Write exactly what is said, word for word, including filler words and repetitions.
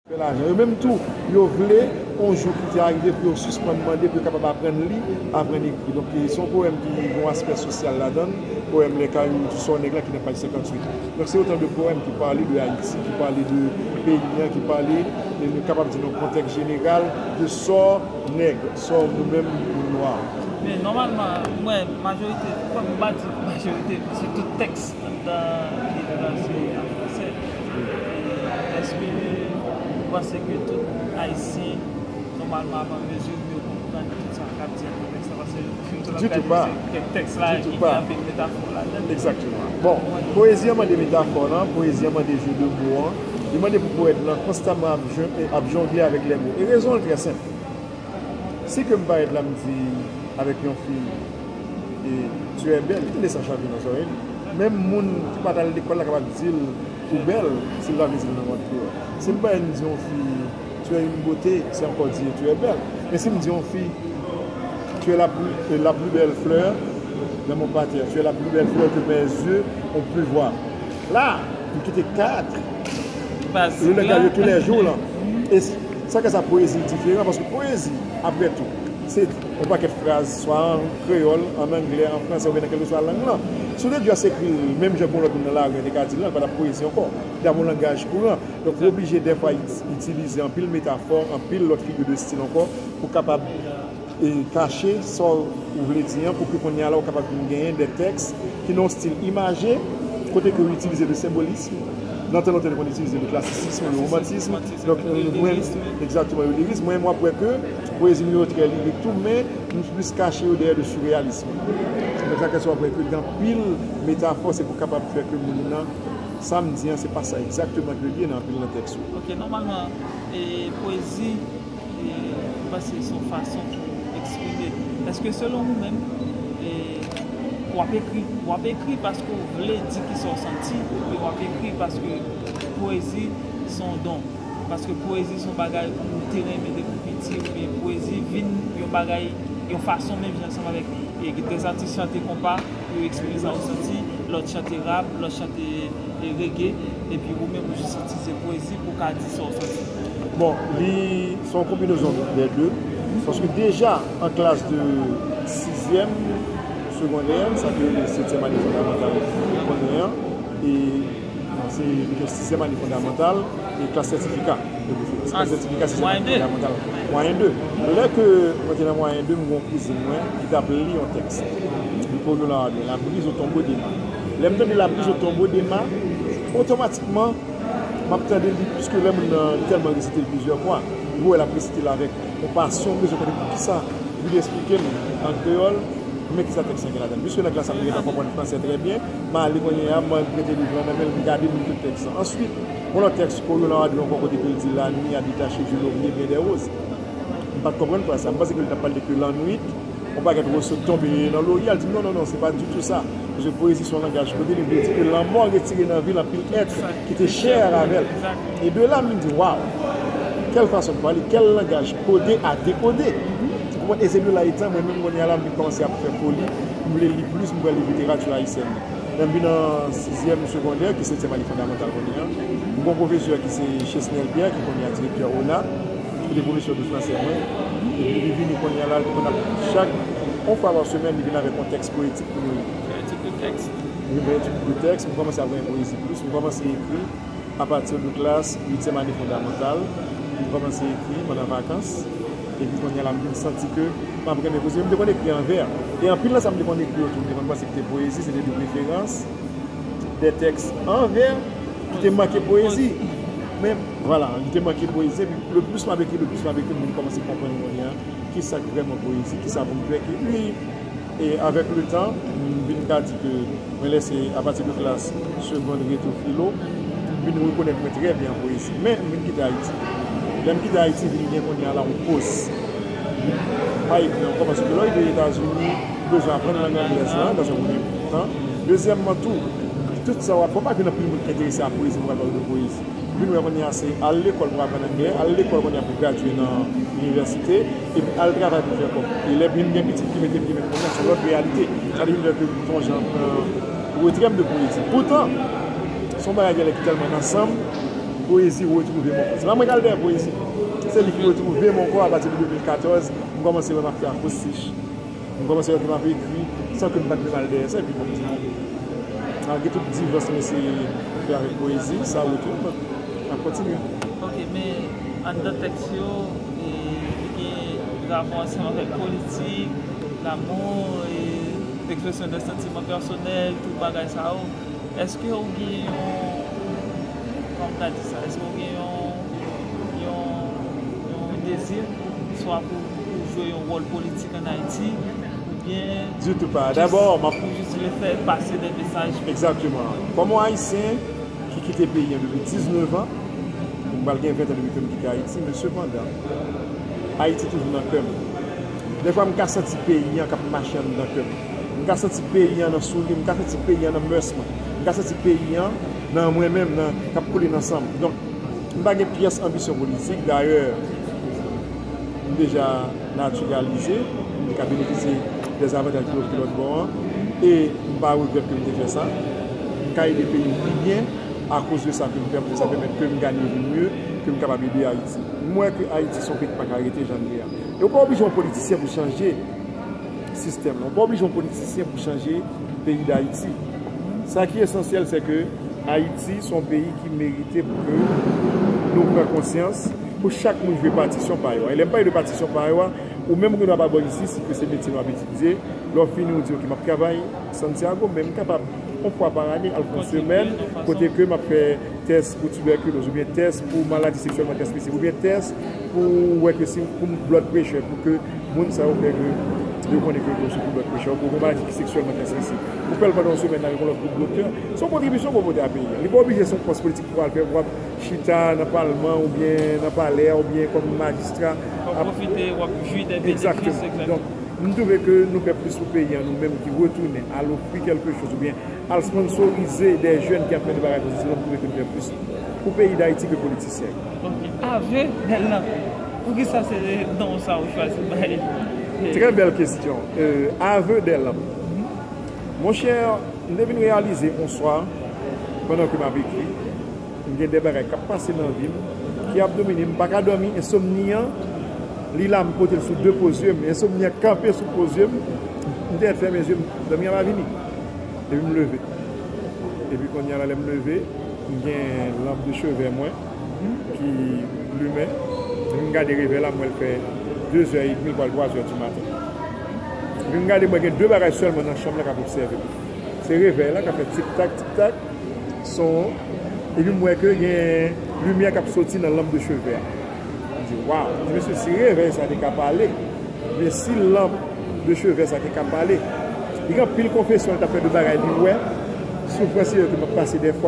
Fè lajan. Yo menm tou, yo vle yon jou ki te arive pou yo sispann mande, pou yo kapab aprann li, aprann ekri. Donk, se yon powèm ki gen yon aspè sosyal ladan l. Powèm Les Cailloux, Sò Nèg la ki nan paj senkanntuit. Donk, se otan de powèm ki pale de Ayiti, ki pale de peyi an, ki pale, e nou kapab di nan kontèks jeneral, de sò nèg, sò nou menm moun nwa. Men nòmalman, mwen, majorite, m pa di majorite, se tout tèks anndan liv la se an fransè. E èske ou panse ke tout Ayisyen, nòmalman, avan mezi, yo konprann tout sa k ap di anndan tèks la? Paske m te ap gade se kèk tèks la ki gen anpil metafò ladan l. Egzakteman. Bon, poezi an mande metafò lan, poezi an mande jeu de mots an. Li mande pou powèt lan konstaman ap, ap jongle avèk lè mo. E rezon an trè senp. Si ke m parèt la, m di avèk yon fi, e, tu es belle, li tande sa chape nan zòrèy li. Menm moun ki pa t al lekòl la kapab di l ou bèl, si l pa vle di l nan mòd kreyòl. Si m parèt, m di yon fi, tu es une beauté, se ankò di tu es belle. Men si m di yon fi, tu es la plus, la plus belle fleur dans mon parterre, tu es la plus belle fleur que mes yeux ont pu voir. La, m kite kat, le langaj de tous les jours lan. E s-, sa k fè sa poezi diferan, paske poezi, apre tou, se yon pakèt fraz, swa an kreyòl, an anglè, an fransè, oubyen nan kèlkeswa lang lan. Si w te di w ap ekri l menm jan pou yon lòt moun nan lari an te ka di l lan, li pa t ap poezi ankò. Li t ap yon langaj kouran. Donk, ou oblije dèfwa it-, itilize anpil metafò, anpil lòt figi de stil ankò pou kapab e kache sa w vle di an pou ke kounye a la ou kapab vin genyen de tèks ki nan yon stil imaje, kote ke yo itilize de senbolism. Nan tan lontan, yo konn itilize de klasisism, de romantism. Donk, mwen, egzakteman, yo lirism. Mwen, mwen, m ap wè ke poezi m yo trè lirik tou, men m plis kache yo dèyè de sireyalism. Donk, sa fè w ap wè ke gen anpil metafò, se pou kapab fè ke moun nan, sa m di an, se pa sa egzakteman ke l ye nan anpil nan tèks yo. Ok, nòmalman, e, poezi, e, m panse se yon fason pou eksprime. Èske selon ou menm, e, w ap ekri, w ap ekri paske w vle di kisa w santi, oubyen w ap ekri paske poezi se yon don? Paske poezi se yon bagay ou te renmen depi w piti, oubyen poezi vin yon bagay, yon fason menm jan ansanm avèk, e, gen de atis chante konpa, yo eksprime sa yo santi, lòt chante rap, lòt chante, e, rege, epi ou menm ou jis itilize poezi pou w ka di sa w santi. Bon, li se yon konbinezon dè de, paske deja an klas de sizyèm segondè, sa ki rele setyèm ane fondamantal kounye an, e se, li gen sizyèm ane fondamantal, e klas sètifika de preferans. Klas sètifika sizyèm ane fondamantal, mwayen de. Lè ke mwen te nan mwayen de, m gen yon kouzin mwen ki t ap li yon tèks. Li Koryo Lawadwen, La brise au tombeau d'Emma. Lè m tande La brise au tombeau d'Emma, otomatikman, m ap tande li, piske lè moun nan, li tèlman resite l plizyè fwa, ou wè l ap resite l avèk yon pasyon, m bezwen konnen poukisa. Epi li eksplike m an kreyòl, men kisa tèks lan gen ladan l. Piske nan klas la, m te gentan konprann fransè trè byen, m ale kounye a, m prete liv lan nan men l, m gade, m li tout tèks lan. Answit, yon lòt tèks, Koryo Lawadwen ankò, kote ke l di, La nuit a détaché du laurier bien des roses. M pa t konprann fraz sa. M panse ke l t ap pale de ke lannwit, yon pakèt woz sot tonbe nan lorye a. L di m, non, non, non, se pa ditou sa. Paske poezi se yon langaj kode, li vle di ke lanmò retire nan vi l anpil èt ki te chè avè l. E de la, m vin di, waw, kèl fason de pale, kèl langaj kode a dekode. Ou konprann? E se de la etan, mwen menm, kounye a la, m vin kòmanse ap fè foli, m vle li plis, m vle li literati ayisyèn. Lè m vin nan sizyèm segondè, ki setyèm ane fondamantal kounye a, m gen yon pwofesè ki se Chesnel Pierre, ki kounye a direktè ona, ki te pwofesè de fransè mwen, epi li vini kounye a la, li konn ap chak, yon fwa pa semèn, li vin avèk yon tèks poetik pou nou li. Fè etid de tèks. Li vin fè etid de tèks, m kòmanse ap gen poezi plis, m kòmanse ekri, apati de klas uityèm ane fondamantal, m kòmanse ekri pandan vakans, epi kounye a la, m vin santi ke m ap renmen poezi. M te konn ekri an vè, e anpil nan sa m te konn ekri yo tou, m te konn panse ki te poezi, se te de preferans de tèks an vè ki te manke poezi. Men, vwala, li te manke poezi, epi le plis m ap ekri, le plis m ap ekri, m vin kòmanse konprann kounye a kisa k vrèman poezi, kisa pou m fè, ki, wi, E avèk letan, m vin ka di ke mwen lèse apati de klas segond reto filo, m vin rekonèt mwen trè byen an poezi. Men, m vin kite Ayiti. Lè m kite Ayiti, vin gen kounye a la yon poz. M pa ekri ankò, paske lè w rive Etazini, ou bezwen aprann lang anglèz lan, paske w konnen tan. Dezyèmman tou, tout sa w ap, fò pa gen anpil moun ki enterese a poezi pou pral pale de poezi. Vin wè kounye a se al lekòl pou aprann anglè, al lekòl kounye a pou gradye nan inivèsite, epi al travay pou fè kòb. E lè vin gen pitit ki mete pye men kounye a, se lòt reyalite. Sa te vin fè ke m sonje an pran retrè m de poezi. Poutan, se yon bagay genlè ki tèlman nan san m, Poésie retrouver mon corps. Se pa mwen k al dèyè poezi. Se li ki retwouve mon corps apati de de mil katòz. M kòmanse wè m ap fè akwostich. M kòmanse wè ke m ap ekri san ke m pa t menm al dèyè sa. Epi bon, m di, malgre tout divès m eseye fè avèk poezi, sa retwouve m. M ap kontinye. Ok, men anndan tèks yo, e, li gen rapò ansanm avèk politik, lanmou, e, ekspresyon de santiman pèsonèl, tout bagay sa yo. Èske ou gen yon, kòman m ta di sa, èske ou gen yon, yon, yon dezi, swa pou, pou jwe yon wòl politik ann Ayiti, oubyen ditou pa. Dabò, m ap pou jis vle fè pase de mesaj. Egzakteman. Kòm yon Ayisyen ki kite peyi an depi diznèf an, m pral gen ven an depi ke m kite Ayiti, men sepandan, Ayiti toujou nan kè m. Dèfwa, m ka santi peyi an k ap mache anndan kè m. M ka santi peyi an nan souli m, m ka santi peyi an nan mès mwen. M ka santi peyi an nan mwen menm, nan, k ap koule nan san m. Donk, m pa gen pyès anbisyon politik. Dayè, m deja natiralize, m ka benefisye de avantaj ki ofri lòt bò an, e m pa regrèt ke m te fè sa. M ka ede peyi m pi byen akoz de sa ke m fè, paske sa pèmèt ke m gade yon vi mye, ke m kapab ede Ayiti. M wè ke Ayiti se yon peyi ki pa ka rete jan l ye a. E ou pa oblije yon politisyen pou chanje sistèm nan. Ou pa oblije yon politisyen pou chanje peyi Dayiti. Sa ki esansyèl, se ke Ayiti se yon peyi ki merite pou ke nou pran konsyans, pou chak moun jwe patisyon pa yo a. E lè m pale de patisyon pa yo a, ou menm ou gen dwa pa bò isi, si ke se metye nou ap etidye, lè w fini, ou di, "Ok, m ap travay Santiago, men m kapab, yon fwa pa ane, al fè yon semèn, kote ke m ap fè tès pou tibèkiloz, oubyen tès pou maladi seksyèlman transmisib, oubyen tès pou wè ke si pou m blood pressure, pou ke moun sa yo fè ke yo konnen ke yo soufri blood pressure, oubyen maladi ki seksyèlman transmisib. Ou fè l pandan yon semèn nan avèk yon lòt gwoup doktè, se yon kontribisyon ke w pote a peyi a. Li pa oblije se yon pòs politik pou w al fè, pou w ap chita nan palman, oubyen nan palè, oubyen kòm majistra. W ap pwofite, w ap jwi de benefis, egzakteman. Donk, m twouve ke nou fè plis pou peyi an, nou menm ki retounen al ofri kèlkechoz, oubyen al sponsorize de jèn ki ap fè de bagay pozitif, m twouve ke nou fè plis pou peyi Dayiti ke politisyen. Ok. Ave Bèl Lanmò. Poukisa se non sa ou chwazi bay? Trè bèl kesyon. Euh, Ave Bèl Lanmò. Monchè, m te vin reyalize yon swa, pandan ke m ap ekri, m gen de bagay k ap pase nan vi m, ki ap domine m, m pa ka dòmi, ensomni an, li la, m pote l sou de po zye m, ensomni an kanpe sou po zye m, m te fèmen zye m, dòmi an pa vini. Epi m leve. Epi kounye a la, lè m leve, m gen lanp de cheve mwen ki limen. Epi m gade revèy la, m wè l fè de zè edmi, l pral twa zè di maten. Epi m gade, mwen gen de bagay sèlman nan chanm nan k ap obsève m. Se revèy la k ap fè tik tak, tik tak, son an. Epi m wè ke gen limyè k ap soti nan lanp de cheve a. M di, "Waw!" M di, "Mesye, si revèy sa te ka pale, men si lanp de cheve sa te ka pale, li gen anpil konfesyon li t ap fè de bagay li wè, soufrans yo ke m ap pase dèfwa."